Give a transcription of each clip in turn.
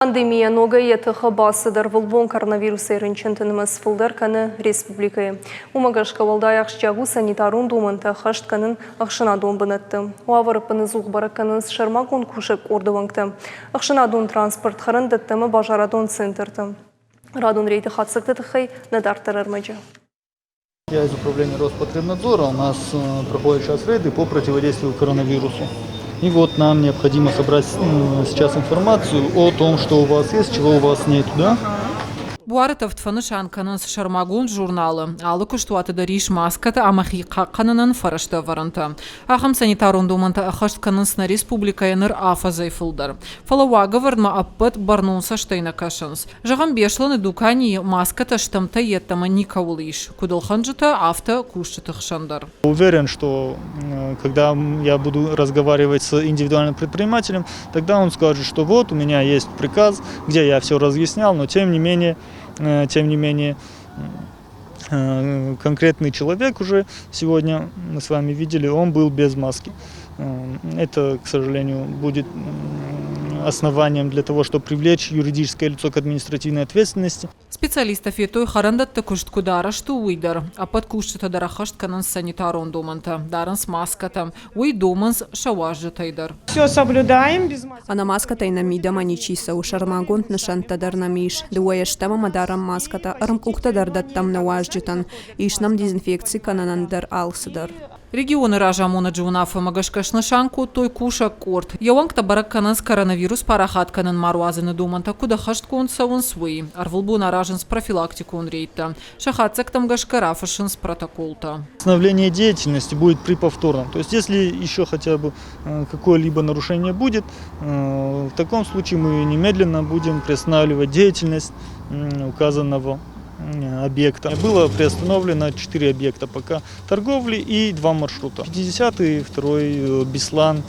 Пандемия ногӕй йӕ тыхы бацыд. Ӕрвылбон коронавирусӕй рынчынты нымӕц фылдӕр кӕны республикӕйы. Уымӕ гӕсгӕ уӕлдай ахсджиаг у санитарон домӕнтӕ ӕххӕст кӕнын ӕхсӕнадон бынӕтты. Уавӕр ӕппынӕдзух бӕрӕг кӕнынц сӕрмагонд кусӕг къорды уӕнгтӕ. Ӕхсӕнадон транспорт, хӕрӕндӕттӕ ӕмӕ базарадон центрты. Радон рейды хатдзӕгты тыххӕй нӕ дарддӕр ӕрмӕджы. Я из управления Роспотребнадзора. У нас проходят сейчас рейды по противодействию коронавирусу. И вот нам необходимо собрать сейчас информацию о том, что у вас есть, чего у вас нет, да? Буары тӕвд фӕнысан кӕнынц сӕрмагонд журналы. Алы куыстуаты дӕр ис маскӕтӕ ӕмӕ хи хъахъхъӕнынӕн фӕрӕзтӕ ӕвӕрӕнтӕ. Ахӕм санитарон домӕнтӕ ӕххӕст кӕнынц нӕ республикӕйы ныр афӕдзӕй фылдӕр. Фӕлӕ уагӕвӕрдмӕ ӕппӕт бӕрнон цӕстӕй нӕ кӕсынц. Зӕгъӕм, Беслӕны дуканийы маскӕтӕ стӕмтӕ йеддӕмӕ никӕуыл ис, куыд ӕлхӕнджытӕ, афтӕ кусджыты хсӕн дӕр. Уверен, что когда я буду разговаривать с индивидуальным предпринимателем, тогда он скажет, что вот у меня есть приказ, где я все разъяснял, но тем не менее, конкретный человек уже сегодня мы с вами видели, он был без маски. Это, к сожалению, будет основанием для того, чтобы привлечь юридическое лицо к административной ответственности. Специалисттӕ федтой хӕрӕндӕтты куыст куыд арӕзт у, уый дӕр. Ӕппӕт кусджытӕ дӕр ӕххӕст кӕнынц санитарон домӕнтӕ, дарынц маскӕтӕ. Уый домынц сӕ уазджытӕй дӕр. Все соблюдаем. Без масок. Ӕнӕ маскӕтӕй нӕ мидӕмӕ ничи цӕуы, сӕрмагонд нысӕнттӕ дӕр нӕм ис. Дыууӕйӕ стӕм ӕмӕ дарӕм маскӕтӕ, ӕрмкъухтӕ дӕр дӕттӕм нӕ уазджытӕн. Ис нӕм дезинфекци кӕнынӕн дӕр алцыдӕр. Регионы разамонӕджы уынаффӕмӕ гӕсгӕ снысан кодтой кусӕг къорд. Йӕ уӕнгтӕ бӕрӕг кӕнынц коронавирус парахат кӕнын ма руадзыны домӕнтӕ куыд ӕххӕстгонд цӕуынц, уый. Ӕрвылбон аразынц профилактикон рейдтӕ. Сӕ хатдзӕгтӕм гӕсгӕ рафыссынц протоколтӕ. Восстановление деятельности будет при повторном. То есть если еще хотя бы какое-либо нарушение будет, в таком случае мы немедленно будем приостанавливать деятельность указанного объекта. Было приостановлено 4 объекта пока торговли и два маршрута. 50-й, второй Беслан,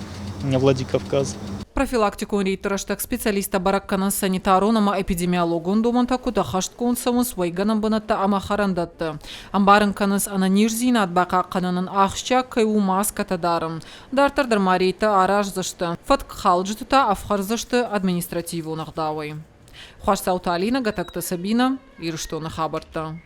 Владикавказ. Профилактикон рейдты рӕстӕг специалисттӕ бӕрӕг кӕнынц санитарон ӕмӕ эпидемиологон домӕнтӕ куыд ӕххӕстгонд цӕуынц уӕйгӕнӕн бынӕттӕ ӕмӕ хӕрӕндӕтты. Ӕмбарын кӕнынц ӕнӕниздзинад бахъахъхъӕнынӕн ахсджиаг кӕй у маскӕтӕ дарын. Дарддӕр дӕр ма рейдтӕ араздзысты. Фӕткхалджыты та ӕфхӕрдзысты административон ӕгъдауӕй. Хуасдзауты Алинӕ, Гатӕгты Сабинӕ, Ирыстоны хабӕрттӕ.